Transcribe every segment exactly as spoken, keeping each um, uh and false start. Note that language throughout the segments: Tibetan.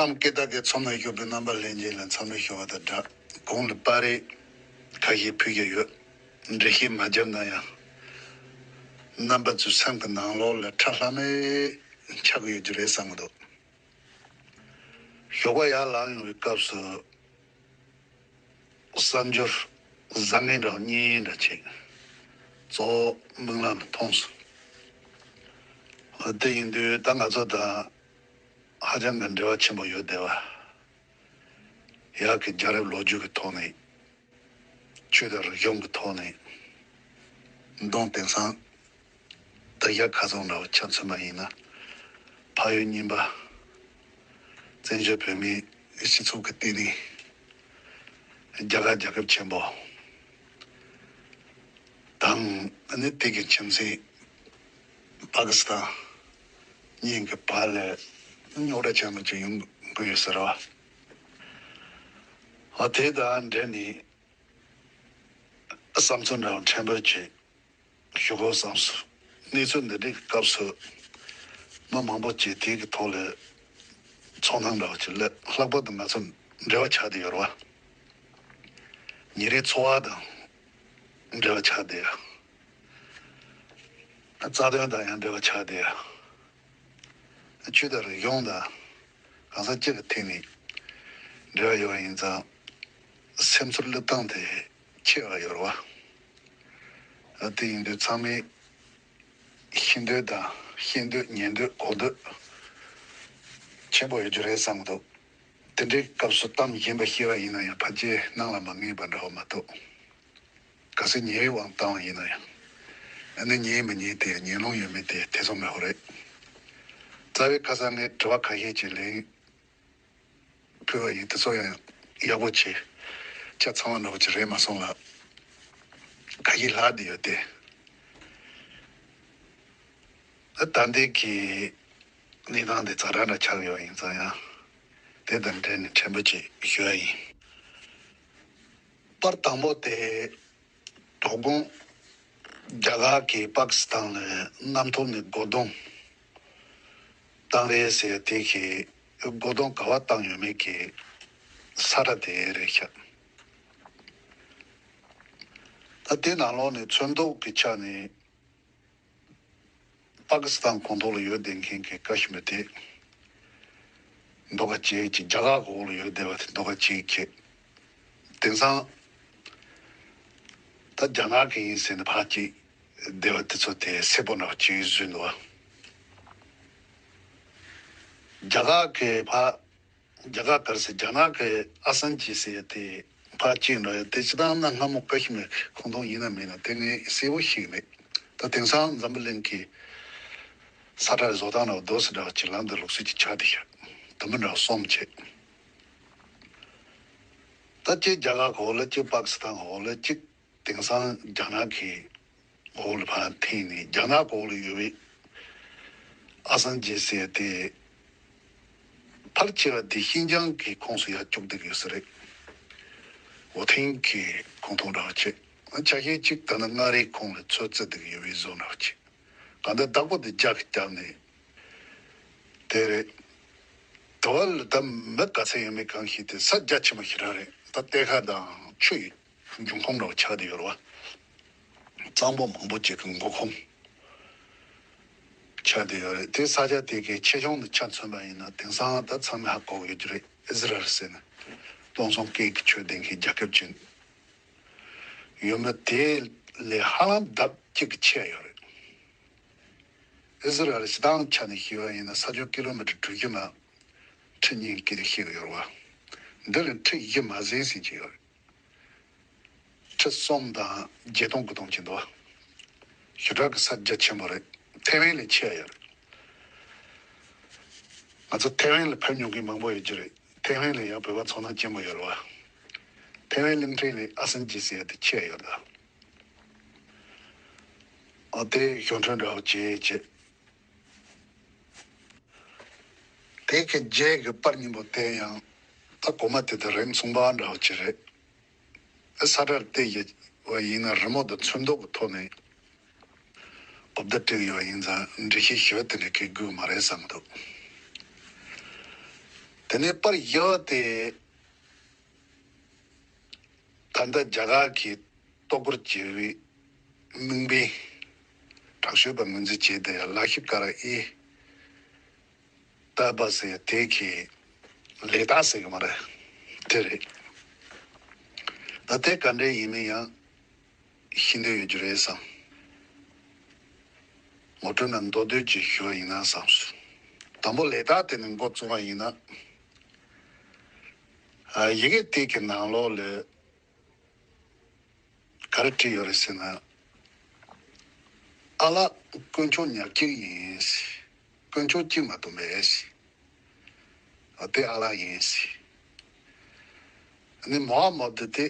གནམ་སྐད་དག་གི་ཚོམས་ནས་ཞུགས་པའི་རྣམ་པ་ལྷན་རྒྱས་ལ་འཚམས་འདྲི་ཞུ་བ་དང་སྦྲགས། གོང་ལ་པར་རིས་ཁ་ཤས་ཕུལ་གྱི་ཡོད། འགྲེལ་བཤད་མ་བརྒྱབ་ན་ཡང་། རྣམ་པ་ཚོའི་སེམས་ཀྱི་ནང་ལོགས་ལ་ཁྲ་ལྷམ་མེ་ཆགས་ཀྱི་ཡོད་རྒྱུ་རེད་བསམ་གྱི་འདུག། ཞོགས་པ་ཡར་ལངས་ཡོང་བའི་སྐབས་སུ། གསར་འབྱོར་བཟང་ངན་འདྲ་བ་གཉིས་འདྲ་བྱས། གཙོ་བོ་རྨི་ལམ་མཐོང་སོང་། དེ་ཡིན་དུས་ད་ང་ཚོ་དང་ཧ་ཅང་གི་འབྲེལ་བ་ཆེན་པོ་ཡོད་བསྡད་པ། ཡག་གི་རྒྱལ་རབས་ལོ་རྒྱུས་ཀྱི་ཐོག་ནས། ཆོས་དང་རིག་གཞུང་གི་ཐོག་ནས། མདོ་དེང་སང་དར་ཡག་ཁ་སང་འདྲ་བ་ཆ་མཚོན་པ་ཡིན་ན། ཕ་ཡུལ་རྙིང་པ། བཙན་བྱོལ་བོད་མིའི་སྤྱི་ཚོགས་ཀྱི་ལྟེ་གནས། རྒྱ་གར་རྒྱལ་ཁབ་ཆེན་པོ་དང་། ཨ་ནི་དེ་གི་ཁྱིམ་མཚེས་པ་ཀི་སི་ཐན་གཉིས་ཀྱི་བར་ལ་རྙོག་དྲ་ཆེན་པོ་ཅིག་ཡོང་གི་ཡོད་ཟེར་བ། འོ་དེ་དང་འབྲེལ་ནས་བསམ་ཚུལ་འདྲ་བ་ཕྲན་བུ་ཅིག་ཞུ་དགོས་བསམ་སོང་། གནས་ཚུལ་འདི་འདྲའི་སྐབས་སུ་མི་མང་པོ་ཅིག་དེ་གི་ཐོག་ལ་ཚོར་སྣང་འདྲ་བ་ཅིག་སླེབས། ལྷག་པར་དུ་ང་ཚོ་འབྲེལ་བ་ཆགས་བསྡད་ཡོད་རེད་བ། ཉིན་རེའི་འཚོ་བ་དང་འབྲེལ་བ་ཆགས་བསྡད་ཡ། རྩ་དོན་དང་ཡང་འབྲེལ་བ་ཆགས་བསྡད་ཡ། ཆོས་དང་རིག་གཞུང་དང་གང་ཟག་སྤྱི་གི་ཐད་ནས་འབྲེལ་བ་ཡོད་པ་ཡིན་ཙང་། སེམས་ཚོར་སླེབས་སྟངས་དེ་ཆེ་བ་ཡོད་རེད་བ། དེ་ཡིན་དུས་ཚང་མས་ཤེས་འདོད་དང་ཤེས་འདོད་ཉན་འདོད་གོ་འདོད་ཆེན་པོ་ཡོད་རྒྱུ་རེད་བསམ་གྱི་འདུག། དེ་འདྲའི་སྐབས་སུ་གཏམ་གཞན་པ་བཤད་པ་ཡིན་ན་ཡང་ཕལ་ཆེར་སྣང་ལ་མ་ངེས་པ་འདྲ་བ་མ་གཏོགས། གལ་སྲིད་ཉེས་པའི་དབང་བཏང་བ་ཡིན་ན་ཡང་། ཨ་ནི་ཉན་མི་ཉན་དེ་ཉན་ལོང་ཡོད་མེད་དེ་ཐེ་ཚོམ་མེད་པ་རེད། རྩ་བའི་ཁ་སང་ངས་དྲི་བ་ཁ་ཤས་ཅིག་ལན་ཕུལ་བ་ཡིན། དེ་ཚོ་ཡང་ཡག་པོ་བྱས། ཆ་ཚང་བ་འདྲ་བོ་ཅིག་རེད་མ་སོང་ལ། ཁ་ཤས་ལྷག་བསྡད་ཡོད་དེ། ད་ལྟའི་གི་གནས་སྟངས་དེ་ཛ་དྲག་འདྲ་ཆགས་ཡོད་ཡིན་ཙང་ཡང་། དེ་དང་འབྲེལ་ནས་ཕྲན་བུ་ཅིག་ཞུ་ཡ་ཡིན། པར་དང་པོ་དེ། དོ་དགོང་རྒྱ་གར་གྱིས་པ་ཀི་སི་ཐན་ལ་གནམ་ཐོག་ནས་རྒོལ་རྡུང་བཏང་རེད་ཟེར་དེ་གི་རྒོལ་རྡུང་ག་པར་བཏང་ཡོད་མེད་ཀྱི་ས་ཁྲ་དེ་རེད་ཤག། ད་དེ་ནང་ལོགས་ནས་ཚོན་མདོག་གི་ཆ་ནས། པ་ཀི་སི་ཐན་ཁོངས་གཏོགས་ལ་ཡོད་བསྡད་མཁན་གྱི་ཀ་ཤི་མིར་དེ་མདོག་ཁ་གཅིག་གི། རྒྱ་གར་འོག་ལ་ཡོད་བསྡད་པ་དེ་མདོག་ཁ་གཅིག་གི། དེང་སང་ད་རྒྱ་ནག་གི་ཡིན་ཟེར་ནས་ཕར་གཅིག་བསྡད་པ་དེ་ཚོ་དེ་སེར་པོ་འདྲ་བ་གཅིག་བཟོས་འདུག་བ། རྒྱ་གར་གྱི་ཕར། རྒྱ་གར་ག་རེ་ཟེར། རྒྱ་ནག་གི་ཨ་སན་ཇི་ཟེར་ཡ་དེ་ཕར་གཅིག་འགྲོ་ཡ་དེ། སྤྱིར་བཏང་ན་སྔ་མོ་ཀ་ཤི་མིར་ཁོངས་གཏོགས་ཡིན་ན་མིན་ན་དེ་ངས་གསལ་པོ་ཤེས་ཀྱི་མེད། ད་དེང་སང་འཛམ་བུ་གླིང་གི་ས་ཁྲ་བཟོ་སྟངས་འདྲ་བོ་འདུག་སེ་འདྲ་བ་ཅིག་ལམ་འདི་ལུགས་སྲོལ་ཅིག་ཆགས་བསྡད་ཤག། དུམ་བུ་འདྲ་བོ་གསུམ་བྱས། ད་གཅིག་རྒྱ་གར་གྱི་འོག་ལ། གཅིག་པ་ཀི་སི་ཐན་འོག་ལ། གཅིག་དེང་སང་རྒྱ་ནག་གི་འོག་ལ་ཕར་འཐེན་ནས། རྒྱ་ནག་གི་འོག་ལ་ཡོད་པའི་ཨ་སན་ཇི་ཟེར་ཡ་དེ། ཕལ་ཆེ་བ་དེ་ཤིན་ཅང་གི་ཁོངས་སུ་ཡར་བཅུག་བསྡད་ཀྱི་ཡོད་ས་རེད། ཝུ་ཐེན་གྱི་ཁོངས་གཏོགས་འདྲ་བ་བྱས། ཆ་ཤས་གཅིག་ད་ནི་མངའ་རིས་ཁོངས་ལ་ཚུར་བསྩལ་བསྡད་ཀྱི་ཡོད་པའི་བཟོ་འདྲ་བ་བྱས། གང་ལྟར་བདག་པོ་དེ་རྒྱ་གིས་བརྒྱབ་ནས་དེ་རེད། དེ་བ་ལ་ད་མི་ག་ཚད་ཡོད་མེད་གང་ཤེས། དེ་ས་རྒྱ་ཆེན་པོ་ཞེ་དྲག་རེད། ད་གཏེར་ཁ་དང་ཆུ་ཡི་འབྱུང་ཁུངས་འདྲ་བ་ཆགས་བསྡད་ཡོད་རེད་བ། གཙང་པོ་མང་པོ་ཅིག་གི་མགོ་ཁུངས་ཆགས་བསྡད་ཡོད་རེད། དེ་ས་ཆ་དེ་གའི་ཆེ་ཆུང་དུ་ཆ་མཚོན་པ་ཡིན་ན། དེང་སང་ད་ཚང་མས་ཧ་གོ་གི་ཡོད་ཀྱི་རེད། ཨི་ཟི་རལ་ཟེར་ནས་སྟོང་སང་སྐད་ཀྱི་ཆོས་ལྡན་མཁན་རྒྱལ་ཁབ་ཅིག་ཡོད་མེད། དེ་ལས་ཧ་ལམ་ལྡབ་གཅིག་གི་ཆེ་ཡོད་རེད། ཨི་ཟི་རལ་སྤྱིར་བཏང་ཆ་ནས་བཤད་པ་ཡིན་ན་ས་ཕྱོགས་ཀི་ལོ་མི་ཊར་དྲུག་ཅུ་ནང་ཁྲི་གཉིས་ཀྱི་ལ་བཤད་ཀྱི་ཡོད་རེད་བ། འདི་ལ་ཁྲི་བཞི་མ་ཟིན་ཟིན་གྱི་ཡོད་རེད། ཁྲི་གསུམ་དང་བརྒྱད་སྟོང་དགུ་སྟོང་ཅིག་འདུག་བ། ཞེ་དྲག་གི་ས་རྒྱ་ཆེན་པོ་རེད། ཐེ་ཝན་ལས་ཆེ་བ་ཡོད་རེད། ང་ཚོ་ཐེ་ཝན་ལ་ཕེབས་མྱོང་མཁན་མང་པོ་ཡོད་ཀྱི་རེད། ཐེ་ཝན་ལ་ཡང་བོད་པ་ཚོར་སྣང་ཆེན་པོ་ཡོད་རེད་བ། ཐེ་ཝན་གླིང་ཕྲན་ལ་ཨ་སན་ཇི་ཟེར་ཡ་དེ་ཆེ་བ་ཡོད་རེད། ཨ་དེ་གཞུང་འབྲེལ་འདྲ་བོ་བྱས་བྱས། དེ་གི་རྗེས་ཀྱི་པར་རྙིང་པོ་དེ་ཡང་ད་གོང་མ་དེ་དང་རིམ་མཚུངས་པ་འདྲ་བོ་ཅིག་རེད། ཨ་ས་ཁྲར་བལྟས་ཡོད་པ་ཡིན་ན་རི་མོ་དང་ཚོན་མདོག་གི་ཐོག་ནས་གོ་བརྡ་སྤྲད་ཡོད་པ་ཡིན་ཙང་འགྲེལ་བཤད་ཞུ་བ་དེ་འདྲ་གི་དགོས་མ་རེད་བསམ་གྱི་འདུག། དེ་ནས་པར་བཞག་སྟེ། ད་ལྟ་རྒྱ་གར་གྱི་ལྟོ་གོས་བྱེད་པའི་དམིགས་འབེན་དྲག་ཤོས་པ་ངོས་འཛིན་བྱས་ཏེ། ལ་ཤི་ཀ་ར་ཨེ་ཏི་བྷ་ཟེར་དེ་གི་ལས་རྟགས་ཟེར་གི་མ་རེད། དེ་རེད། ད་དེ་ག་འདྲས་ཡིན་མིན་ཡང་ཤེས་འདོད་ཡོད་རྒྱུ་རེད་བསམ། ངོ་སྤྲོད་ན་མདོར་བསྡུས་ཅིག་ཞུ་བ་ཡིན་ན་བསམ་སོང་། དང་པོ་ལས་རྟགས་དེ་ནས་འགོ་བཙུགས་པ་ཡིན་ན། ཨ། ཡི་གེ་དེ་གི་ནང་ལོགས་ལ་ག་རེ་བྲིས་ཡོད་རེད་ཟེར་ན། ཨ་ལགས་དཀོན་མཆོག་ཉག་གཅིག་ཡིན། དཀོན་མཆོག་གཅིག་མ་གཏོགས་མེད། ཨ། དེ་ཨ་ལགས་ཡིན། ཨ་ནི་མུ་ཧམ་མད་དེ།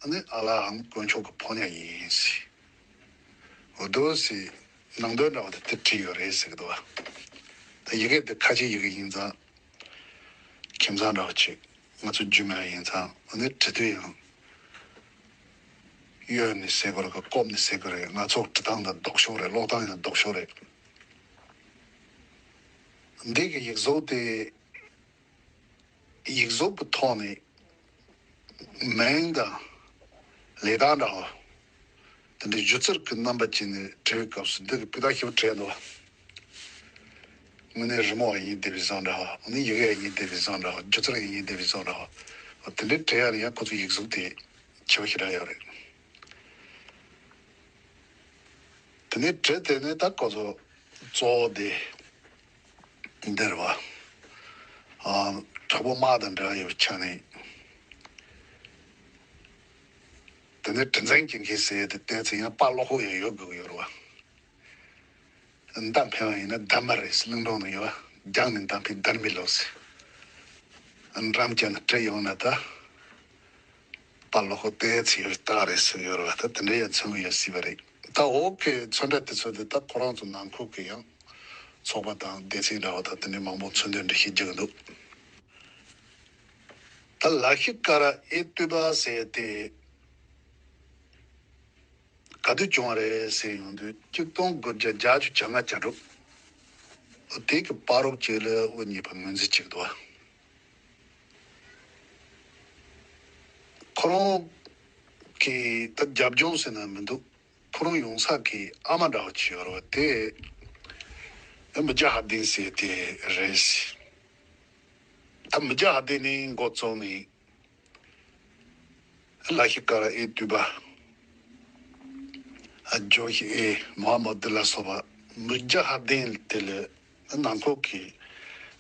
ཨ་ནི་ཨ་ལགས་འམ་དཀོན་མཆོག་གི་ཕོ་ཉ་ཡིན། འོ་དོ་ཟེར། ནང་དོན་འདྲ་བ་དེ་དེ་བྲིས་ཡོད་རེད་ཟེར་གི་འདུག་བ། ད་ཡི་གེ་དེ་ཁ་ཆེ་ཡི་གེ་ཡིན་ཙང་། ཁྱིམ་ཚང་འདྲ་བ་ཅིག་ང་ཚོ་རྒྱུས་མེད་ཡིན་ཙང་། ཨ་ནི་བྲིས་དུས་ཡང་གཡོན་ནས་ཟེར་དགོས་རེད་ག་ཀོབ་ནས་ཟེར་དགོས་རེད། ང་ཚོ་བྲིས་སྟངས་དང་ལྡོག་ཕྱོགས་རེད། ཀློག་སྟངས་ཡང་ལྡོག་ཕྱོགས་རེད། འདི་གི་ཡིག་གཟུགས་དེ། ཡིག་གཟུགས་ཀྱི་ཐོག་ནས་མིང་དང་ལས་རྟགས་འདྲ་བ། དེ་འདྲའི་སྒྱུ་རྩལ་གྱི་རྣམ་པ་ཅན་ནས་བྲིས་པའི་སྐབས་སུ་འདི་གི་སྤུས་དག་ཞེ་པོ་བྲིས་འདུག་བ། དངོས་གནས་རི་མོ་བ་ཡིན་བསྡད་པའི་བཟོ་འདྲ་བ། ཨ་ནི་ཡི་གེ་བ་ཡིན་བསྡད་པའི་བཟོ་འདྲ་བ། སྒྱུ་རྩལ་བ་ཡིན་བསྡད་པའི་བཟོ་འདྲ་བ། དེ་འདྲའི་བྲིས་ཡ་ལ་ཡང་ཁོ་ཚོ་ཡིག་གཟུགས་དེ་ཆེ་བ་ཞེ་དྲག་ཡོད་རེད། དེ་ནས་བྲིས་དེ་ནས་ད་ཁོ་ཚོ་གཙོ་བོ་དེ་འདིར་བ། ཨ། དྲག་པོ་དམག་དང་འབྲེལ་བ་ཡོད་པའི་ཆ་ནས། དེ་ནས་དྲི་འཛིན་གྱི་མཁན་ཟེར་དེ་བལྟས་ཚེ་ཡང་དཔའ་བློ་ཁོག་ཡང་ཡོད་དགོས་ཀྱི་ཡོད་རེད་བ། མདའ་འཕེན་པ་ཡིན་ན་རྡ་མ་རེད། གླིང་སྒྲུང་ནང་ཡོད་བ། རྒྱང་ནས་མདའ་འཕེན་རྡར་མི་ལོ་ཟེར། འགྲམ་བཅད་ནས་བྲིས་ཡོང་ན་ད། དཔའ་བློ་ཁོག་དེ་ཚོ་ཡོད་རྟགས་རེད་ཟེར་ཡོད་རེད་བ། ད་དེ་འདྲ་ཡང་མཚོན་གྱི་ཡོད་སྲིད་པ་རེད། ད་འོག་གི་ཚོན་ཁྲ་དེ་ཚོ་དེ་ད་ཁོ་རང་ཚོ་ནང་ཁུལ་གྱི་ཡང་ཚོགས་པ་དང་སྡེ་ཚན་འདྲ་བ་དང་དེ་འདྲའི་མང་པོ་མཚོན་དོན་འདྲ་བཤད་རྒྱུ་འདུག་ད་ལ་ཤི་ཀ་ར་ཨེ་ཏི་བྷ་ཟེར་དེ་ག་དུས་བྱུང་བ་རེད་ཟེར་ཡོང་དུས། གཅིག་སྟོང་དགུ་བརྒྱ་བརྒྱད་ཅུ་གྱ་ལྔ་གྱ་དྲུག་དེ་གི་བར་རོབ་ཅིག་ལ་དབུ་བརྙེས་པ་ངོས་འཛིན་བྱེད་ཀྱི་འདུག་བ། ཁོ་རང་གི་ད་རྒྱབ་ལྗོངས་ཟེར་ན་མི་འདུག་ཁོ་རང་ཡོང་ས་གི་ཨ་མ་འདྲ་བ་ཅིག་ཡོད་རེད་བ། དེ་མི་རྒྱ་ཧ་ལྡན་ཟེར་དེ་རེད། ད་མི་རྒྱ་ཧ་ལྡན་ནས་འགོ་བཙུགས་ནས། ལ་ཤི་ཀ་ར་ཨེ་ཏི་བྷ། ཨ། ཇོ་ཤི་ཨེ། མུ་ཧམ་མད་ལ་སོགས་པ་མི་རྒྱ་ཧ་ལྡན་དེ་ལ་ནང་ཁུལ་གྱི་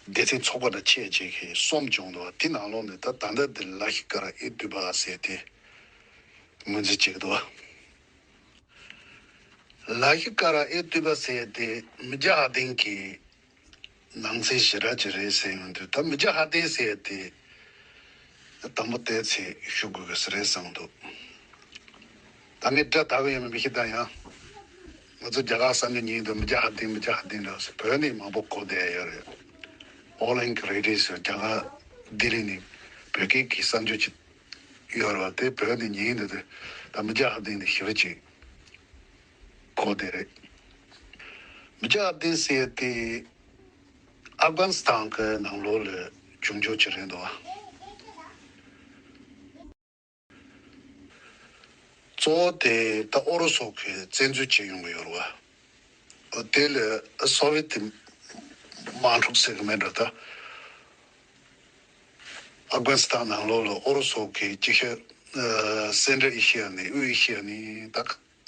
སྡེ་ཚན་ཚོགས་པ་དང་ཆེ་ཆེ་གི་གསུམ་བྱུང་འདུག་དེ་ནང་ལོགས་ནས་ད་ད་ལྟ་དེ་ལ་ཤི་ཀ་ར་ཨེ་ཏི་བྷ་ཟེར་དེ་ངོས་འཛིན་བྱེད་ཀྱི་འདུག་ལ་ཤི་ཀ་ར་ཨེ་ཏི་བྷ་ཟེར་དེ་མི་རྒྱ་ཧ་ལྡན་གྱི་ནང་ཚན་ཞེ་དྲག་ཅིག་རེད་ཟེར་ཡོང་དུས། ད་མི་རྒྱ་ཧ་ལྡན་ཟེར་དེ་དང་པོ་བལྟས་ཚེ་ཞུ་དགོས་ཀྱི་རེད་བསམ་འདུག་ད་ངས་སྒྲ་དག་གི་ཡོད་མེད་མི་ཤེས། ད་ཡང་ང་ཚོ་རྒྱ་གར་གསར་འགྱུར་ཉན་དུས་མི་རྒྱ་ཧ་ལྡན་མི་རྒྱ་ཧ་ལྡན་འདྲ་ཟེར་བོད་ནས་མང་པོ་གོ་བསྡད་ཡོད་རེད། All India Radio ཟེར་རྒྱ་གར་ལྡི་ལི་ནས་བོད་སྐད་ཀྱི་གསར་འགྱུར་ཅིག་ཡོད་རེད་བ། དེ་བོད་ནས་ཉན་དུས་དེ་ད་མི་རྒྱ་ཧ་ལྡན་དེ་ཞེ་པོ་ཅིག་གོ་བསྡད་རེད། མི་རྒྱ་ཧ་ལྡན་ཟེར་དེ་ཨབ་གྷ་ནི་སི་ཐན་གྱི་ནང་ལོགས་ལ་བྱུང་རྒྱུ་ཅིག་རེད་འདུག་གཙོ་བོ་དེ་ད་ཨུ་རུ་སུ་གིས་བཙན་འཛུལ་བྱས་ཡོང་གི་ཡོད་རེད་བ། དེ་ལས་སོ་ཝི་ཡེ་ཏི་དམག་འཁྲུག་ཟེར་གི་མེད་འགྲོ་ད། ཨབ་གྷ་ནི་སི་ཐན་ནང་ལོགས་ལ་ཨུ་རུ་སུ་གིས་ཅིག་ཤོས་སེན་ཊྲལ་ཨེ་ཤི་ཡ་ནས་དབུས་ཨེ་ཤི་ཡ་ནས་ད་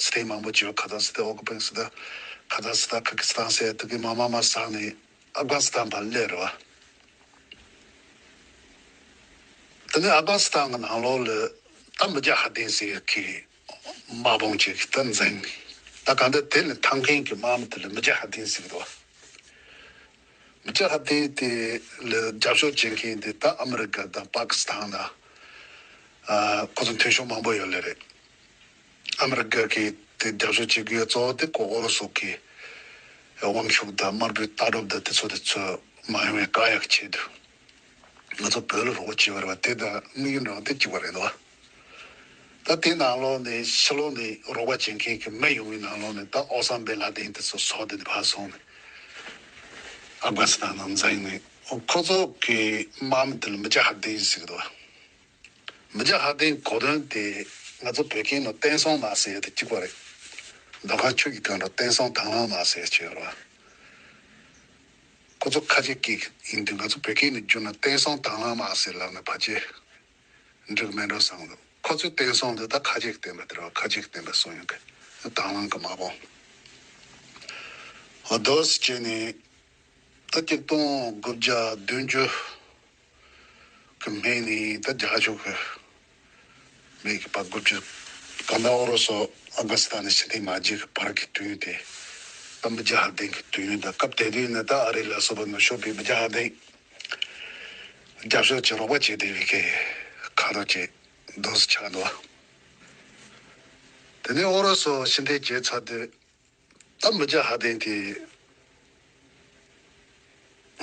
སི་ཐན་མང་པོ་བྱས་པ། ཁ་ཛག་སི་ཐན། ཨོ་ཁུ་པན་སི་ཐན། ཁ་ཛག་སི་ཐན། ཁ་ཁི་སི་ཐན་ཟེར་དེ་གི་མ་མ་མ་ཟག་ནས་ཨབ་གྷ་ནི་སི་ཐན་བར་སླེབས་རེད་བ། དེ་ནས་ཨབ་གྷ་ནི་སི་ཐན་གྱི་ནང་ལོགས་ལ་ད་མི་རྒྱ་ཧ་ལྡན་ཟེར་གི་དམག་དཔུང་ཅིག་ད་འཛིང་། ད་གང་ལྟར་དེ་ལ་འཐབ་མཁན་གྱི་དམག་མི་དེ་ལ་མི་རྒྱ་ཧ་ལྡན་ཟེར་གི་འདུག་མི་རྒྱ་ཧ་ལྡན་དེ་ལ་རྒྱབ་སྐྱོར་བྱེད་མཁན་དེ་ད་ཨ་མི་རི་ཀ་དང་པ་ཀི་སི་ཐན་དང་། ཨ། ཁོ་ཚོ་མཐུན་ཕྱོགས་མང་པོ་ཡོད་ལེ་རེད། ཨ་མི་རི་ཀ་གིས་དེ་རྒྱབ་སྐྱོར་བྱེད་ཀྱི་ཡོད། གཙོ་བོ་དེ་ཁོ་ཨུ་རུ་སུ་གིས་དབང་ཤུགས་དང་དམར་པོའི་ལྟ་གྲུབ་དང་དེ་ཚོ་དེ་ཚོ་མ་ཡོང་བའི་བཀག་ཡག་ཆེད་དུ། ང་ཚོ་བོད་ལ་རོགས་པ་བྱེད་པ་རེད་བ། དེ་དང་དམིགས་ཡུལ་འདྲ་བ་དེ་གཅིག་པ་རེད་འདུག་ད་དེ་ནང་ལོགས་ནས་ཕྱི་ལོགས་ནས་རོགས་པ་བྱེད་མཁན་གྱི་མི་ཡོང་བའི་ནང་ལོགས་ནས་ད་ཨོ་སམ་བེ་ལ་དེན་དེ་ཚོ་སོགས་དེ་ནས་ཕར་སོང་ནས་ཨབ་གྷ་ནི་སི་ཐན་ནང་འཛིང་ནས་ ཁོ་ཚོ་གི་དམག་མི་དེ་ལ་མི་རྒྱ་ཧ་ལྡན་ཟེར་གི་འདུག་མི་རྒྱ་ཧ་ལྡན་གོ་དོན་དེ་ང་ཚོ་བོད་སྐད་ནང་བསྟན་སྲུང་དམག་ཟེར་ཡ་དེ་གཅིག་པ་རེད། མདོ་ཁམས་ཆུ་བཞི་སྒང་དྲུག་བསྟན་སྲུང་དྭང་བླངས་དམག་ཟེར་ཡ་ཅིག་ཡོད་རེད་བ། ཁོ་ཚོ་ཁ་ཆེ་སྐད་ཡིན་དུས་ང་ཚོ་བོད་སྐད་ནང་བསྒྱུར་ན་བསྟན་སྲུང་དྭང་བླངས་དམག་ཟེར་ལབ་ན་ཕལ་ཆེར་འགྲིག་མེད་འགྲོ་བསམ་འདུག་ཁོ་ཚོའི་བསྟན་སྲུང་འདི་ད་ཁ་ཆེ་གི་བསྟན་པ་དེ་རེད་བ། ཁ་ཆེ་གི་བསྟན་པ་སྲུང་ཡོང་གི་དྭང་བླངས་གི་དམག་དཔུང་། འོ་དོ་སི་བྱས་ནས་ད་གཅིག་སྟོང་དགུ་བརྒྱ་བདུན་ཅུ་གི་སྨད་ནས་ད་རྒྱ་ཤོག་གི་མི་གི་པ་དགུ་བཅུ་གང་ལྟར་ཨོ་རོ་སོ་ཨབ་གྷ་སི་ཐན་ནས་ཕྱིར་འཐེན་མ་བྱས་གི་བར་གི་དུས་ཡུན་དེ་ད་མི་རྒྱ་ཧ་ལྡན་གི་དུས་ཡུན་དང་སྐབས་དེ་དུས་ནས་ད་ཨ་རི་ལ་སོགས་པ་ནུབ་ཕྱོགས་པའི་མི་རྒྱ་ཧ་ལྡན་རྒྱབ་སྐྱོར་བྱེད་རོགས་པ་བྱེད་བསྡད་པའི་གི་ཁ་རོག་བྱེད་འདུག་སེ་ཆགས་འདུག་དེ་ནས་ཨོ་རོ་སོ་ཕྱིར་འཐེན་བྱས་ཚར་དུས། ད་མི་རྒྱ་ཧ་ལྡན་དེ་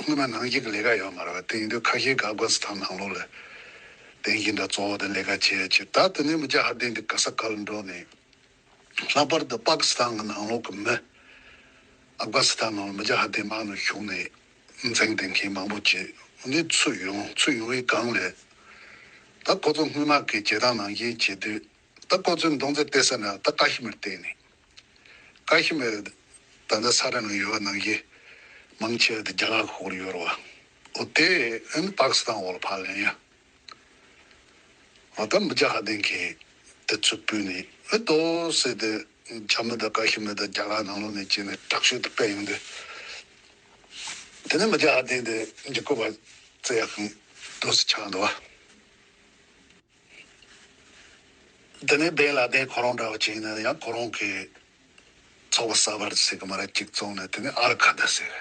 སྔོན་མ་ནང་བཞིན་གྱི་ལས་ཀ་ཡོད་མ་རེད་བ། དེ་ཡིན་དུས་ཁ་ཤས་ཀྱིས་ཨབ་གྷ་སི་ཐན་ནང་ལོགས་ལ་བསྟན་བཞིན་དང་གཙོ་བོ་དེ་ལས་ཀ་བྱེད་ཡ་ཆེད། ད་དེ་ནས་མི་རྒྱ་ཧ་ལྡན་དེ་ག་ས་ག་ལ་འགྲོ་ནས་ལྷག་པར་དུ་པ་ཀི་སི་ཐན་གྱི་ནང་ལོགས་ཀྱི་མི། ཨབ་གྷ་སི་ཐན་ནང་ལ་མི་རྒྱ་ཧ་ལྡན་དམག་ནང་ཞུགས་ནས་འཛིང་བསྡད་མཁན་མང་པོ་ཅིག་ནས་ཚུར་ཡོང་ཚུར་ཡོང་བའི་སྒང་ལ། ད་ཁོ་ཚོ་སྔོན་མ་གི་བྱེད་སྟངས་ནང་བཞིན་བྱེད་དུས། ད་ཁོ་ཚོའི་མདུང་རྩེ་གཏད་ས་ན་ད་ཀ་ཤི་མིར་གཏད་ནས། ཀ་ཤི་མིར་ད་ལྟ་ས་ར་ནང་ཡོད་པ་ནང་བཞིན་མང་ཆེ་བ་དེ་རྒྱ་གར་ཁོག་ལ་ཡོད་རེད་བ། འོ་དེ་ཨ་ནི་པ་ཀི་སི་ཐན་འོག་ལ་ཕར་ལེན་ཡ། འོ་ད་མི་རྒྱ་ཧ་ལྡན་གྱིས་དེ་ཚུར་ཕུད་ནས་ཨེ་ཏོ་ཟེར་ཏེ་རྒྱ་མི་དང་ཀ་ཤི་མིར་དང་རྒྱ་གར་ནང་ལོགས་ནས་བྱས་ནས་དྲག་ཤོས་དེ་སྤེལ་ཡོང་དུས། དེ་ནས་མི་རྒྱ་ཧ་ལྡན་དེ་འཇིགས་སྐུལ་བ་བརྩི་ཡ་གང་འདུག་སེ་ཆགས་འདུག་བ། དེ་ནས་བན་ལ་དན་ཁོ་རང་འདྲ་བ་ཅིག་ཡིན་ན་ཡང་ཁོ་རང་གི་ཚོགས་པ་གསར་པ་ཟེར་གི་མ་རེད། གཅིག་བཙུགས་ནས་དེ་ནས་ཨལ་ཁ་ད་ཟེར།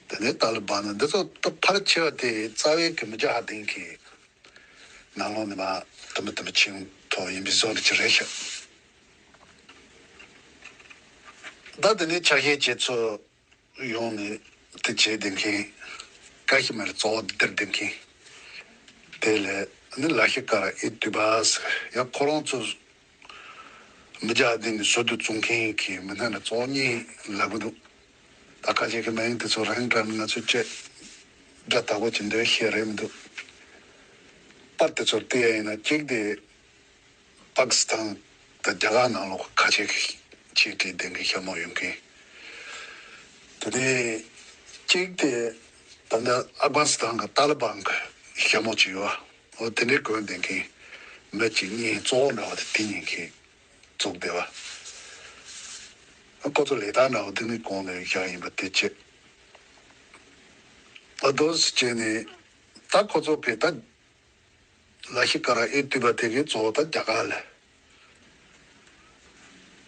དེ་ནས་ཏཱ་ལི་བན་ནི་འདི་ཚོ་ད་ཕལ་ཆེ་བ་དེ་རྩ་བའི་གི་མི་རྒྱ་ཧ་ལྡན་གི་ནང་ལོགས་ནས་མར་དུམ་བུ་དུམ་བུ་ཕྱིན་ཐོག་ཡིན་པའི་བཟོ་འདྲ་ཅིག་རེད་ཤག་ད་དེ་ནས་ཆ་ཤས་ཁྱེད་ཚོ། ཡོང་ནས་དེ་བྱས་བསྡད་མཁན། ཀ་ཤི་མིར་གཙོ་བོ་སྡོད་བསྡད་མཁན། དེ་ལས་ནི་ལ་ཤི་ཀ་ར་ཨེ་ཏི་བ་ཟེར་ཡང་ཁོ་རང་ཚོ་མི་རྒྱ་ལྡན་ནས་ཟུར་དུ་བཙུགས་མཁན་གྱི་མི་སྣ་ནི་གཙོ་བོ་གཉིས་ལབ་གི་འདུག་ད་ཁ་ཤས་ཀྱི་མིང་དེ་ཚོ་རང་འདྲ་མིན་ང་ཚོས་བཅད་སྒྲ་དག་པོ་ཅིག་འདོན་ཤེས་རེད་མི་འདུག་པར་དེ་ཚོར་བལྟས་ཡ་ཡིན་ན་གཅིག་དེ། པ་ཀི་སི་ཐན་དང་རྒྱ་གར་ནང་ལོགས་ཁ་ཆེ་གི་ཆེ་གྲས་ལྡན་གི་ཤ་མོ་ཡོད་མཁན། དེ་ནས་གཅིག་དེ་ད་ལྟ་ཨབ་གྷ་སི་ཐན་གི་ཏཱ་ལི་བན་གི་ཤ་མོ་ཅིག་ཡོད། འོ་དེ་འདྲའི་གོན་ལྡན་མཁན་མི་གཅིག་གཉིས་གཙོ་བོ་འདྲ་བ་དེ་དེ་གཉིས་མཁན་བཙུགས་བསྡད་པ། ཁོ་ཚོ་ལས་ད་འདྲ་བ་དེ་ནས་གོང་ནས་བཞག་ཡིན་པ་དེ་བྱས། ཨ་དོ་སི་བྱས་ནས་ད་ཁོ་ཚོ་གི་ད། ལ་ཤི་ཀ་ར་ཨེ་ཏི་བ་དེ་གའི་གཙོ་བོ་ད་རྒྱ་གར་ལ་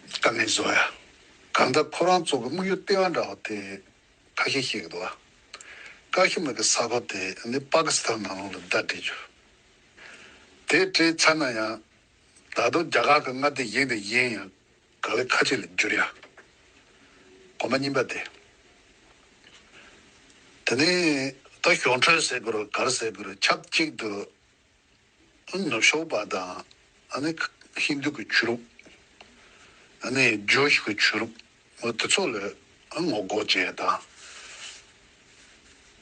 དཀའ་ངལ་བཟོ་ཡ། གང་ལྟར་ཁོ་རང་ཚོ་གི་དམིགས་ཡུལ་ལྟེ་བ་འདྲ་བ་དེ་ཁ་ཤས་ཤེས་ཀྱི་འདུག་བ། ཀ་ཤི་མིར་གི་ས་ཁུལ་དེ་ནི་པ་ཀི་སི་ཐན་ནང་ལོགས་ལ་བརྡ་སྤྲད་རྒྱུ། དེ་སྤྲད་ཚར་ན་ཡང་ད་དུང་རྒྱ་གར་གི་མངའ་སྡེ་གཞན་དང་གཞན་ཡང་ག་ལེ་ཁ་ཆེ་ལ་བསྒྱུར་ཡ། གོམ་པ་རྙིང་པ་དེ། དེ་ནས་ད་གཞུང་འབྲེལ་ཟེར་དགོས་རེད་ག་རེ་ཟེར་དགོས་རེད་ཆབས་ཅིག་ཏུ། ནུབ་ཕྱོགས་པ་དང་ཨ་ནི་ཧིན་རྡུ་གི་ཆོས་ལུགས། ཨ་ནི་ཇུའུ་ཤི་གི་ཆོས་ལུགས་འོ་དེ་ཚོ་ལ་ངོ་རྒོལ་བྱས་དང་།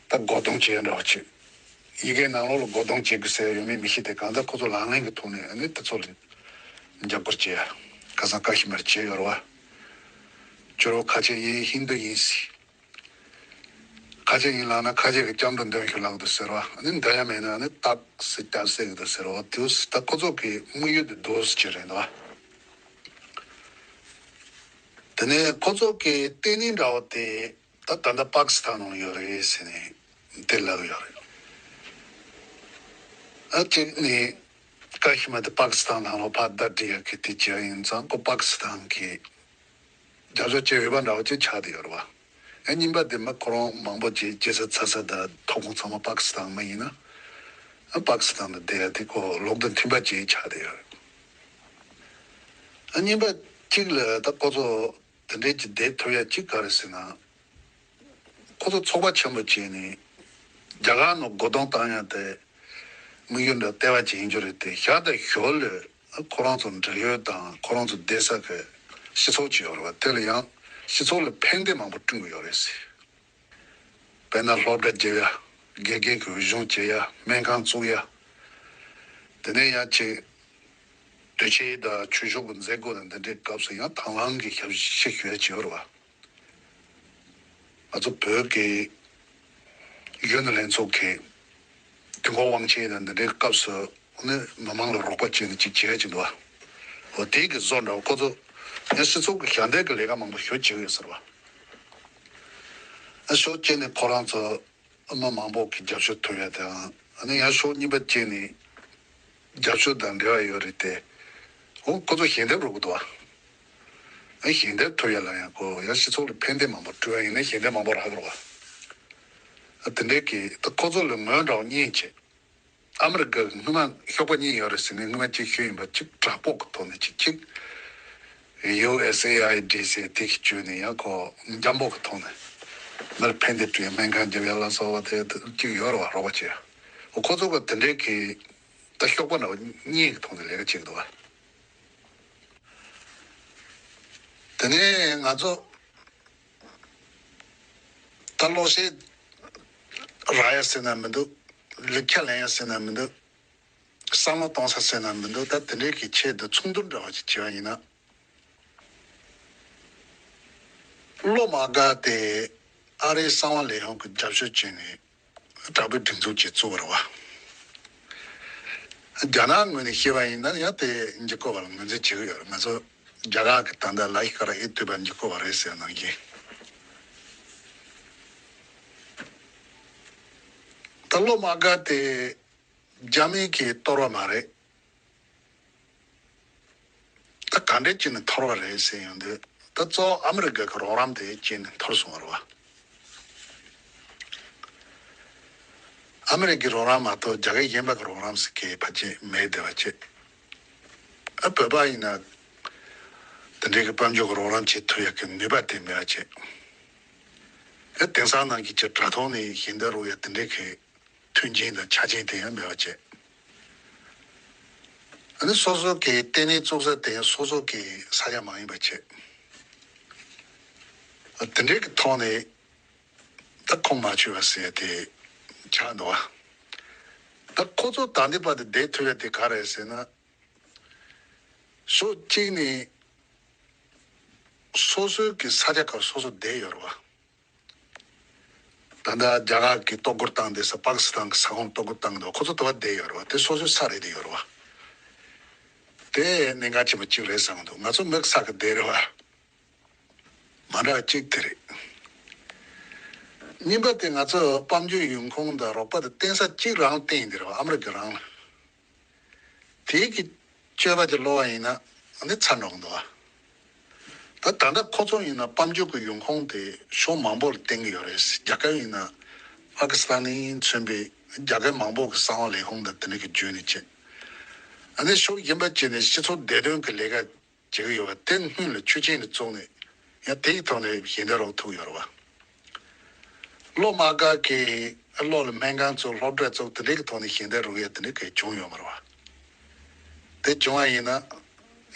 ད་རྒོལ་རྡུང་བྱས་འདྲ་བ་ཅིག་ཡི་གེ་ནང་ལོགས་ལ་རྒོལ་རྡུང་བྱེད་དགོས་ཟེར་ཡོད་མེད་མི་ཤེས་ཏེ་གང་ལྟར་ཁོ་ཚོ་ལག་ལེན་གྱི་ཐོག་ནས་ཨ་ནི་དེ་ཚོ་ལ་འཇབ་རྒོལ་བྱས་ཁ་སང་ཀ་ཤི་མིར་བྱས་ཡོད་རེད་བ། ཇོ་རོ་ཁ་ཆེ་ཡིན་ཧིན་རྡུ་ཡིན་ཟེར། ཁ་ཆེ་ཡིན་ལབ་ན་ཁ་ཆེ་གི་སྐྱབས་འགྲོ་འདོན་ཤོག་ལབ་འདུག་ཟེར་བ། ཨ་ནི་འདོན་ཡ་མེད་ན་ཨ་ནི་སྟག་སེ་སྐྱབས་སེ་གི་འདུག་ཟེར་བ། དེ་ད་ཁོ་ཚོ་གི་དམིགས་ཡུལ་དེ་འདུག་སེ་བྱེད་རེད་འདུག་བ། དེ་ནས་ཁོ་ཚོ་གི་ལྟེ་གནས་འདྲ་བོ་དེ་ད་ད་ལྟ་པ་ཀི་སི་ཐན་ནང་ཡོད་རེད་ཟེར་ནས་དེ་ལབ་ཡོད་རེད། ཨ་གཅིག་ནས་ཀ་ཤི་མིར་དེ་པ་ཀི་སི་ཐན་ནང་ལོགས་ཕར་བརྡ་སྤྲད་ཡ་གི་དེ་བྱས་ཡིན་ཙང་ཁོ་པ་ཀི་སི་ཐན་གི་རྒྱབ་སྐྱོར་བྱེད་འོས་པ་འདྲ་བོ་ཅིག་ཆགས་བསྡད་ཡོད་རེད་བ། ཨ་གཉིས་པ་དེ་མི་ཁོ་རང་མང་པོ་ཅིག་སྐྱེས་ས་འཚར་ས་དང་ཐོབ་ཁུངས་ཚང་མ་པ་ཀི་སི་ཐན་མི་ཡིན་ན། ཨ་པ་ཀི་སི་ཐན་དང་བསྡད་ཡ་དེ་ཁོ་ལུགས་དང་མཐུན་པ་ཅིག་ཆགས་བསྡད་ཡོད་རེད། ཨ་གཉིས་པ་གཅིག་ལ་ད་ཁོ་ཚོ་དེ་འདྲའི་ཅིག་བསྡད་ཐུབ་ཡ་གཅིག་ག་རེ་ཟེར་ན། ཁོ་ཚོ་ཚོགས་པ་ཆེན་པོ་བྱས་ནས་རྒྱ་གར་ནང་རྒོལ་རྡུང་བཏང་ཡ་དེ་དམིགས་ཡུལ་འདྲ་ལྟེ་བ་ཅིག་ཡིན་རྒྱུ་རེད་དེ་ཞར་དང་ཞོར་ལ་ཁོ་རང་ཚོ་འབྲེལ་ཡོད་དང་ཁོ་རང་ཚོ་བསྡད་ས་གི་སྤྱི་ཚོགས་ཅིག་ཡོད་རེད་བ། དེ་ལ་ཡང་སྤྱི་ཚོགས་ལ་ཕན་བདེ་མང་པོ་བསྐྲུན་གི་ཡོད་རེད་ཟེར། དཔེར་ན་སློབ་གྲྭ་བརྒྱབ་ཡ། དགེ་རྒན་གྱི་འོས་སྦྱོང་བྱེད་ཡ། སྨན་ཁང་བཙུགས་ཡ། དེ་ནས་ཡང་ཅིག་དུས་ཆེན་དང་ཆོས་ཕྱོགས་ཀྱི་མཛད་སྒོ་དང་འདི་འདྲའི་སྐབས་སུ་ཡང་དང་བླངས་ཀྱི་ཞབས་ཕྱི་ཞུ་ཡ་བྱེད་པ་རེད་བ། ང་ཚོ་བོད་ཀྱི་གཞོན་ནུ་ལྷན་ཚོགས་ཀྱི་དུས་འཁོར་དབང་ཆེན་དང་འདི་འདྲའི་སྐབས་སུ་ནི་མི་མང་ལ་རོགས་པ་བྱས་ནས་ཅིག་བྱེད་ཡ་ཅིག་འདུག་བ། འོ་དེའི་གི་བཟོ་འདྲ་བ་ཁོ་ཚོ་ཡང་སྤྱི་ཚོགས་ཀྱི་ཞབས་འདེགས་ཀྱི་ལས་ཀ་མང་པོ་ཞེ་པོ་བྱེད་ཀྱི་ཡོད་ས་རེད་བ། ཨ་ཕྱོགས་གཅིག་ནས་ཁོ་རང་ཚོ་མི་མང་པོ་གི་རྒྱབ་སྐྱོར་ཐོབ་ཡ་དང་ཨ་ནི་ཡང་ཕྱོགས་གཉིས་པ་གཅིག་ནས་རྒྱབ་སྐྱོར་དང་འབྲེལ་བ་ཡོད་རེད་དེ། འོ་ཁོ་ཚོ་ཞལ་འདེབས་རོགས་གི་འདུག་བ། ཨ་ཞལ་འདེབས་ཐོབ་ཡ་ལ་ཡང་ཁོ་ཡང་སྤྱི་ཚོགས་ལ་ཕན་བདེ་མང་པོ་སྤྲོད་ཡ་ཡིན་ན་ཞལ་འདེབས་མང་པོ་རག་གི་རེད་བ། ཨ་དེ་འདྲའི་གི་ད་ཁོ་ཚོ་ལ་ངོས་འདྲ་བ་གཉིས་བྱས། ཨ་མི་རི་ཀ་གི་སྔོན་མ་ཤོག་པ་གཉིས་ཡོད་རེད་ཟེར་ནས་སྔོན་མ་གཅིག་ཞུས་ཡིན་པ། གཅིག་དྲག་པོ་གི་ཐོག་ནས་གཅིག་གཅིག་ཡུ་ཨེ་སི་ཨེ་ཨའི་ཌི་ཟེར་དེ་གི་བརྒྱུད་ནས་ཡང་ཁོ་འཇམ་པོ་གི་ཐོག་ནས་མིར་ཕན་བདེ་སྤྲོད་ཡ། སྨན་ཁང་རྒྱབ་ཡ་ལ་སོགས་པ་དེ་གཅིག་ཡོད་རེད་བ། རོགས་པ་བྱེད་ཡ། འོ་ཁོ་ཚོ་གི་དེ་འདྲའི་གི་ད་ཤོག་པ་འདྲ་བ་གཉིས་ཀྱི་ཐོག་ནས་ལས་ཀ་བྱེད་ཀྱི་འདུག་བ། དེ་ནས་ང་ཚོ་ད་གློག་ཤེད་རག་ཡ་ཟེར་ན་མི་འདུག་ལུག་ཁྱུ་ལེན་ཡ་ཟེར་ན་མི་འདུག་བསམ་བློ་གཏོང་ས་ཟེར་ན་མི་འདུག་ད་དེ་འདྲའི་གི་ཆེད་དུ་ཚོགས་འདུ་འདྲ་བ་ཞིག་བྱས་པ་ཡིན་ན། བློ་མ་དགའ་སྟེ་ཨ་རིའི་གསང་བ་ལས་ཁུངས་ཀྱི་རྒྱབ་སྐྱོར་བྱས་ནས་དྲག་པོའི་སྒྲིག་འཛུགས་ཅིག་བཙུགས་པ་རེད་བ། རྒྱ་ནག་ངོས་ནས་བཤད་པ་ཡིན་ན་ཡང་དེ་འགྱུར་བཀོད་པ་ལ་ངོས་འཛིན་བྱེད་ཀྱི་ཡོད་རེད། ང་ཚོ་རྒྱ་གར་གྱི་ད་ལྟ་ལ་ཤི་ཀ་ར་ཨེ་བཏུས་པ་འགྱུར་བཀོད་པ་རེད་ཟེར་ནང་བཞིན། ད་བློ་མ་དགའ་སྟེ་རྒྱ་མི་གིས་གཏོར་བ་མ་རེད། ད་ག་འདྲས་བྱས་ནས་འཐོར་བ་རེད་ཟེར་ཡོང་དུས། ད་གཙོ་བོ་ཨ་མི་རི་ཀ་གི་རོགས་རམ་དེ་བྱས་ནས་འཐོར་སོང་བ་རེད་བ། ཨ་མི་རི་ཀའི་རོགས་རམ་མ་གཏོགས་རྒྱ་སྐད་གཞན་པ་གི་རོགས་རམ་ཟེར་མཁན་ཕལ་ཆེར་མེད་བསྡད་པ་བྱས། ཨ་བོད་པ་ཡིན་ན་དེ་འདྲའི་གི་དཔལ་འབྱོར་གི་རོགས་རམ་བྱེད་ཐུབ་ཡ་གི་ནུས་པ་དེ་མེད་པ་བྱས། ཨ་དེང་སང་ནང་གི་ཅིག་དྲ་ཐོག་ནས་ཞལ་འདེབས་རོགས་ཡ་དེ་འདྲའི་གི་མཐུན་རྐྱེན་དང་ཆ་རྐྱེན་དེ་ཡང་མེད་པ་བྱས། ཨ་ནི་སོ་སོ་གི་ལྟེ་གནས་བཙུགས་ས་དེ་ཡང་སོ་སོ་གི་ས་ཆ་མ་ཡིན་པ་བྱས། ཨ་དེ་འདྲའི་གི་ཐོག་ནས་ད་ཁོང་མ་ཆོད་པ་ཟེར་ཡ་དེ་ཆགས་འདུག་བ། ད་ཁོ་ཚོ་ད་ལྟའི་བར་དུ་བསྡད་ཐུབ་ཡ་དེ་ག་རེད་ཟེར་ན། ཕྱོགས་གཅིག་ནས་སོ་སོའི་གི་ས་ཆ་ཁག་སོ་སོ་བསྡད་ཡོད་རེད་བ། ད་ལྟ་རྒྱ་གར་གྱིས་གཏོར་རྒོལ་བཏང་བསྡད་ས་པ་ཀི་སི་ཐན་གྱི་ས་ཁོངས་གཏོར་རྒོལ་བཏང་འདུག་ཁོ་ཚོ་དེ་བ་བསྡད་ཡོད་རེད་བ། དེ་སོ་སོའི་ས་རེད་དེ་ཡོད་རེད་བ། དེ་གནད་འགག་ཆེན་པོ་གཅིག་རེད་བསམ་འདུག་ང་ཚོ་མི་གི་ས་གི་བསྡད་རེད་བ། མ་འདྲ་བ་གཅིག་དེ་རེད། གཉིས་པ་དེ་ང་ཚོ་དཔལ་འབྱོར་ཡོང་ཁུངས་དང་རོགས་པ་དང་བརྟེན་ས་གཅིག་རང་བརྟེན་ཡིན་དེ་རེད་བ། ཨ་མི་རི་ཀ་རང་ལ། དེའི་གི་སྤྱོད་པ་ཅིག་སློབ་པ་ཡིན་ན་ཨ་ནི་ཚར་འགྲོ་གི་འདུག་བ། ད་ད་ལྟ་ཁོ་ཚོ་ཡིན་ན་དཔལ་འབྱོར་གྱི་ཡོང་ཁུངས་དེ་ཕྱོགས་མང་པོ་ལ་བརྟེན་གྱི་ཡོད་རེད། རྒྱ་གར་ཡིན་ན་པ་ཀི་སི་ཐན་ནས་མཚོན་པའི་རྒྱ་གར་མང་པོ་གི་གསང་བ་ལས་ཁུངས་དང་དེ་འདྲ་གི་བརྒྱུད་ནས་བྱས། ཨ་ནི་ཕྱོགས་གཞན་པ་བྱས་ནས་སྤྱི་ཚོགས་བདེ་དོན་གྱི་ལས་ཀ་བྱེད་ཀྱི་ཡོད་པ་དེ་སྔོན་ལ་ཆོས་ཅན་ལ་བཙུགས་ནས་ཡང་དེའི་ཐོག་ནས་ཞལ་འདེབས་རོགས་ཐུབ་ཡོད་རེད་བ། བློ་མ་དགའ་གི་བློ་ལ་སྨན་ཁང་བཙུགས་སློབ་གྲྭ་བཙུགས་དེ་འདྲའི་གི་ཐོག་ནས་ཞལ་འདེབས་རོགས་ཡ་དེ་འདྲའི་གི་བྱུང་ཡོད་མ་རེད་བ། དེ་བྱུང་བ་ཡིན་ན་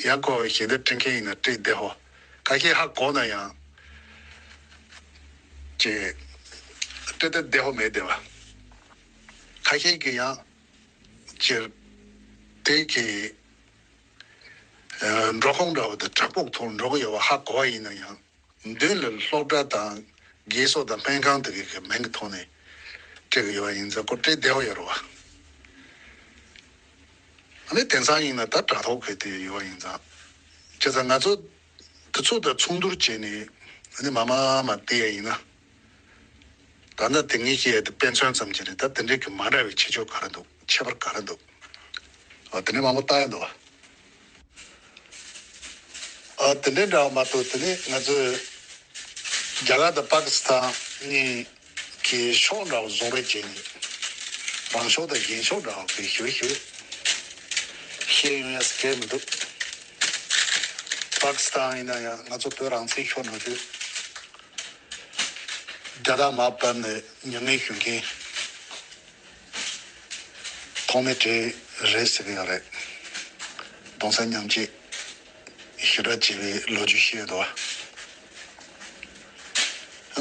ཡང་ཁོ་ཞལ་འདེབས་སྤྲད་མཁན་ཡིན་ན་སྤྲད་བདེ་ཧོ། ཁ་ཤས་ཧ་གོ་ན་ཡང་ཅེ་སྤྲད་བདེ་བདེ་ཧོ་མེད་བདེ་བ། ཁ་ཤས་ཀྱི་ཡང་ཅེ་དེ་གི་འགྲོ་ཁུངས་འདྲ་བོ་དེ་དྲག་པོ་གི་ཐོག་འགྲོ་གི་ཡོད་པ་ཧ་གོ་བ་ཡིན་ན་ཡང་། མདུན་ལ་སློབ་གྲྭ་དང་རྒས་གསོ་དང་སྨན་ཁང་དེ་གའི་གི་མིང་གི་ཐོག་ནས་སྤྲད་གི་ཡོད་པ་ཡིན་ཙང་ཁོ་སྤྲད་བདེ་བོ་ཡོད་རེད་བ། ཨ་ནི་དེང་སང་ཡིན་ན་ད་དྲ་ཐོག་གི་དེ་ཡོད་པ་ཡིན་ཙང་། བྱས་ཙང་ང་ཚོ་དུས་ཚོད་དང་མཚུངས་བསྡུར་བྱས་ནས་ཨ་ནི་མ་མ་མ་བལྟས་ཡ་ཡིན་ན། ད་ལྟ་དེ་ངས་བཤད་ཡ་དེ་དཔེ་མཚོན་ཙམ་ཅིག་རེད། ད་དེ་འདྲའི་གི་མ་འདྲ་བའི་ཁྱད་ཆོས་ག་རེ་འདུག་ཁྱད་པར་ག་རེ་འདུག་ཨ་དེ་འདྲའི་མང་པོ་བལྟ་ཡ་འདུག་བ། ཨ་དེ་འདྲའི་འདྲ་བ་མ་གཏོགས་དེ་ནས་ང་ཚོས་རྒྱ་གར་དང་པ་ཀི་སི་ཐན་གཉིས་ཀྱི་ཕྱོགས་འདྲ་བ་བཟུང་རེས་བྱས་ནས་རང་ཕྱོགས་དང་གཞན་ཕྱོགས་འདྲ་བ་གི་ཞུ་ཞུ་བཤད་ཡོང་ཡ་ཟེར་མཁན་མི་འདུག་པ་ཀི་སི་ཐན་ཡིན་ན་ཡང་ང་ཚོ་བོད་རང་བཙན་ཤོར་ནང་དུས་རྒྱ་དར་མར་ཕབ་ནས་མྱ་ངན་ཞུ་མཁན། ཐོག་མའི་གྲས་རེད་ཟེར་གི་ཡོད་རེད། གདུང་སེམས་མཉམ་སྐྱེད་ཞེ་དྲག་བྱེད་པའི་ལོ་རྒྱུས་ཤིག་ཡོད་དོ།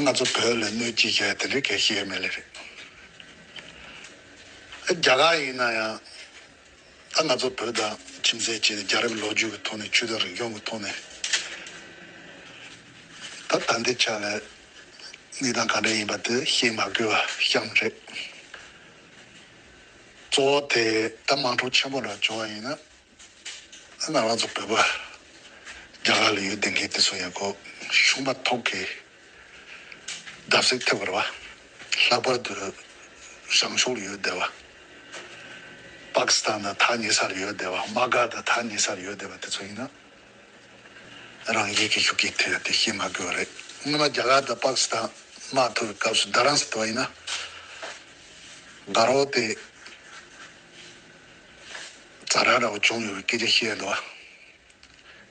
ང་ཚོ་བོད་ལ་གནོད་སྐྱེལ་མཁན་དེ་འདྲའི་གལ་ཤེས་མེད་ལེ་རེད། རྒྱ་གར་ཡིན་ན་ཡང་ད་ང་ཚོ་བོད་དང་ཁྱིམ་མཚེས་བྱས་ནས་རྒྱལ་རབས་ལོ་རྒྱུས་ཀྱི་ཐོག་ནས་ཆོས་དང་རིག་གཞུང་གི་ཐོག་ནས་ད་ད་ལྟའི་ཆ་ལ་གནས་སྟངས་ག་འདྲ་ཡིན་པ་དེ་བཤད་མ་དགོས་པ་གཤམ་རེད། གཙོ་བོ་དེ་ད་དམག་འཁྲུག་ཆེན་པོ་འདྲ་བྱུང་བ་ཡིན་ན། ང་རང་ཚོ་བོད་པ་རྒྱ་གར་ལ་ཡོད་བསྡད་མཁན་དེ་ཚོ་ཡང་ཁོ་ཤུགས་མ་ཐོག་གི་བརྡབ་གསིག་ཐེབས་པ་རེད་བ། ལྷག་པར་དུ་བྱང་ཕྱོགས་ལ་ཡོད་བསྡད་པ། པ་ཀི་སི་ཐན་དང་ཐག་ཉེ་ས་ལ་ཡོད་བསྡད་པ། དམག་སྒར་དང་ཐག་ཉེ་ས་ལ་ཡོད་བསྡད་པ་དེ་ཚོ་ཡིན་ན། རང་ཉིད་ཀྱི་ཤུགས་རྐྱེན་ཐེབས་ཡ་དེ་ཤེས་མ་དགོས་པ་རེད། སྔོན་མ་རྒྱ་གར་དང་པ་ཀི་སི་ཐན་དམག་འཐུག་པའི་སྐབས་སུ་རྡ་རམ་ས་ལ་ཡིན་ན། དགའ་རོགས་དེ་ཛ་དྲག་འདྲ་བོ་བྱུང་ཡོད་པའི་སྐད་ཆ་བཤད་འདུག་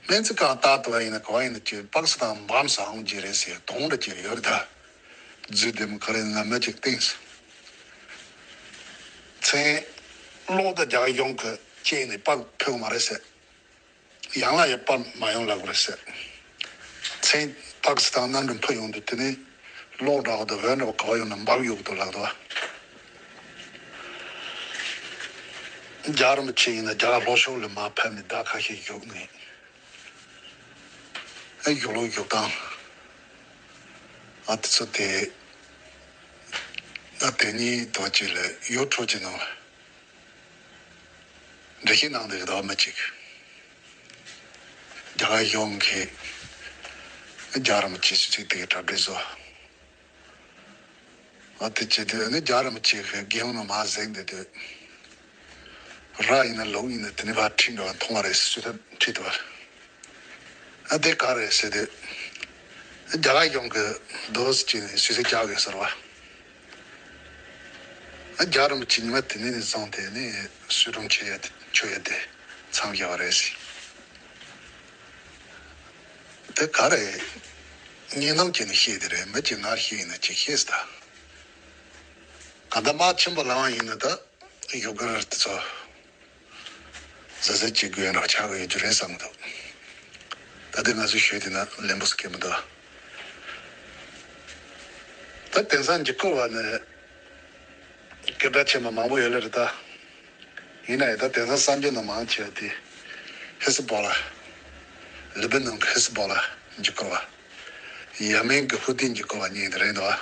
སྨན་རྩིས་ཁང་ལྟར་དུ་བ་ཡིན་ན་ག་བ་ཡིན་ན་ཅིག་པ་ཀི་སི་ཐན་འབམ་ཟ་འོང་གི་རེད་ཟེར་དོང་འདྲ་ཅིག་ཡོད་རེད་ད། རྫུས་དེ་མོ་ག་རེ་ང་མི་ཅིག་བསྟན་སོང་། མཚན་གློག་དང་རྒྱ་གཞུང་གི་ཅེས་ནས་པགས་ཕོད་མ་རེད་ཟེར། ཡང་ལ་ཡང་པར་མ་ཡོང་ལབ་དགོས་རེད་ཟེར། མཚན་པ་ཀི་སི་ཐན་གནམ་གྲུ་འཕུར་ཡོང་དུས་དེ་ནས་གློག་འདྲ་བོ་དང་འོད་འདྲ་བོ་ག་བ་ཡོང་ན་འབབ་ཡོང་གི་འདུག་ལབ་འདུག་རྒྱལ་བ་རིན་པོ་ཆེ་ཡིན་ན་རྒྱ་གར་ལྷོ་ཕྱོགས་ལ་མར་ཕེབས་ནས་ཟླ་ཁ་ཤས་བཞུགས་ནས་ཨ་བཞུགས་ལུགས་བཞུགས་སྟངས་ཨ་དེ་ཚོ་དེ་ཨ་དེ་ཉིད་དོ་ཅིག་ལ་ཡུལ་གྲུ་ཅིག་ནང་ལ། འགྲེལ་བཤད་གནང་འདུག་གདའ་མི་གཅིག་རྒྱ་གར་གཞུང་གིས་རྒྱལ་བ་རིན་པོ་ཆེ་ཞུ་ཚིག་དེ་གའི་གྲ་སྒྲིག་བཟོ། ཨ་དེ་བྱས་དུས་ནི་རྒྱལ་བ་རིན་པོ་ཆེ་གི་སྒེའུ་ནང་མར་གཟིགས་འདུག་དུས། ར་ཡིན་ན་ལུག་ཡིན་ན་དེ་ནི་ཕར་ཁྲིད་འགྲོ་བ་མཐོང་བ་རེད་ཟེར་ཐབས་ཁྲིད་འདུག་བ། ཨ་དེ་ག་རེད་ཟེར་དུས། རྒྱ་གར་གཞུང་གི་རྡོ་སི་ཅིག་ནས་ཞུ་ཚིག་རྒྱག་དགོས་ཟེར་བ། རྒྱལ་རིན་པོ་ཆེ་ཉི་མ་དེ་ནས་ནས་བཟུང་སྟེ་ནི་གསོལ་སྒྲུབ་མཆོད་ཡ་དེ་མཆོད་ཡ་དེ་མཚམས་བཞག་པ་རེད་ཟེར། དེ་ག་རེད། སྙིང་གཏམ་བྱས་ནས་བཤད་དེ་རེད་མི་གཅིག་ངར་བཤད་ཡིན་ན་གཅིག་བཤད་ཟེར་ད། ག་ད་དམག་ཆེན་པོ་ལངས་ཡིན་ན་ད་ཡུ་གར་དེ་ཚོ། ཟ་ཟི་གཅིག་དགོས་རོགས་ཆགས་ཀྱི་ཡོད་རྒྱུ་རེད་བསམ་གི་འདུག་ད་ལྟ་ང་ཚོས་ཞུས་དེ་ན་ལན་པོ་སུ་སྐྱེ་མི་འདུག་ད་དེང་སང་འཇིགས་སྐུལ་བ་ནི་སྐད་གྲགས་ཆེན་པོ་མང་པོ་ཡོད་ལེ་རེད་ད། ཡིན་ན་ཡང་ད་དེང་སང་གསར་འགྱུར་ནང་མང་ཆེ་བ་དེ་ཧི་སི་བོ་ལ། ལི་བི་ནང་གི་ཧི་སི་བོ་ལ་འཇིགས་སྐུལ་བ། ཡ་མེན་གི་ཧུ་ཏི་འཇིགས་སྐུལ་བ་གཉིས་དེ་རེད་འདུག་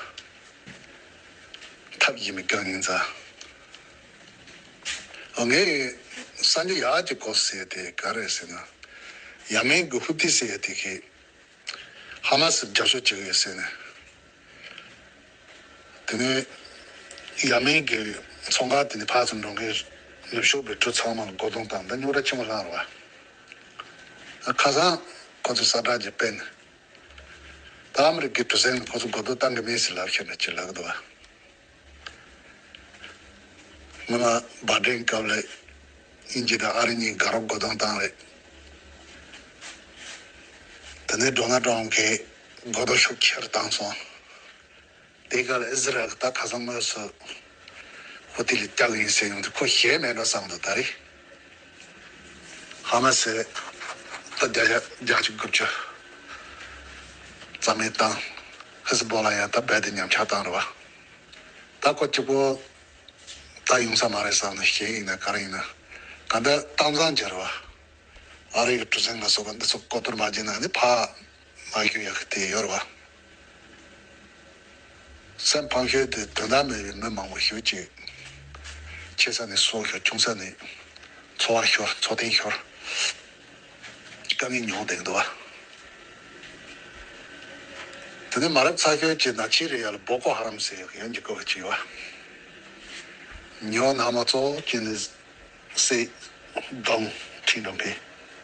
ཐབས་ཡིན་མི་གང་ཡིན་ཙང་། ཨ་ངས་གསར་འགྱུར་ཡག་ཅིག་གོ་ཟེར་དེ་ག་རེ་ཟེར་ན། ཡ་མེན་གྱི་ཧུ་ཏི་ཟེར་དེ་གིས་ཧ་མ་སི་རྒྱབ་སྐྱོར་བྱེད་ཀྱི་ཡོད་ཟེར་ནས། དེ་ནས་ཡ་མེན་གྱི་ཚོང་ཁང་དེ་ནས་ཕར་ཚུར་འགྲོ་མཁན་ནུབ་ཕྱོགས་པའི་གྲུ་ཚང་མ་ལ་སྒོ་རྡུང་བཏང་ད་རྙོག་དྲ་ཆེན་པོ་ལངས་རེད་བ། ཁ་སང་ཁོ་ཚོས་གསལ་བསྒྲགས་ཅིག་སྤེལ་ནས། ད་ཨ་མི་རི་ཀའི་གྲུ་གཟིངས་ལ་ཁོ་ཚོ་སྒོ་རྡུང་བཏང་གི་མེད་ཟེར་ལབ་ཤེར་ནས་ཅིག་ལབ་གི་འདུག་བ། སྔོན་མ་བྷ་ཏྲེན་སྐབས་ལ་དབྱིན་ཇི་དང་ཨ་རི་གཉིས་དགའ་རབ་སྒོ་རྡུང་བཏང་རེད། དེ་ནས་ཌོ་ནལ་ཊམ་གྱིས་སྒོ་རྡུང་ཤུགས་ཆེར་བཏང་སོང་། དེའི་སྐབས་ལ་ཨི་ཟི་རལ་གྱིས་ད་ཁ་སང་དངོས་སུ་ཧུ་ཏི་ལ་བཀྱག་ཡིན་ཟེར་ཡོང་དུས་ཁོ་ཞེད་མེད་འགྲོ་བསམ་འདུག་ད་རེས་ཧ་མ་སི་ད་བརྒྱ་ཆ་བརྒྱད་ཅུ་དགུ་བཅུ་རྩ་མེད་བཏང་། ཧི་སི་བྷོ་ལ་ཡང་ད་རྦད་དེ་ཉམས་ཆག་བཏང་རེད་བ། ད་ཁོ་གཅིག་པོ་ད་ཡོང་ས་མ་རེད་བསམ་ནས་ཞེད་ཡིན་ན་ག་རེ་ཡིན་ན་ག་འདྲ་གཏམ་བཟང་སྦྱར་བ། ཨ་རི་གི་གྲུ་གཟིངས་ལ་སོགས་པ་འདི་ཚོ་གོ་བསྡུར་མ་བྱས་ན་ནི་ཕ་མ་ཞུ་ཡག་གི་དེ་ཡོད་རེད་བ། སེམས་ཕམ་ཤོས་དེ་དོན་དག་མེད་པའི་མི་མང་པོ་ཞེ་ཅིག་ཆེ་ས་ནས་སྲོག་ཤོར། ཆུང་ས་ནས་འཚོ་བ་ཤོར། འཚོ་རྟེན་ཤོར། དཀའ་ངལ་མྱོང་བསྡད་འདུག་བ། དེ་ནས་མ་རབས་ཚ་ཤོས་ཀྱི་ནག་ཆུའི་རི་ཡ་ལ་སྦོ་ཀོ་ཧ་རམ་ཟེར་ཡག་ཡོན་གྱི་སྐོར་གྱི་ཡོད་བ། ཉོ་ནག་མོ་གཙོ་བོ་ཀྱི་ནི་སེ་གདོང་ཁྲིད་འགྲོ་མཁན།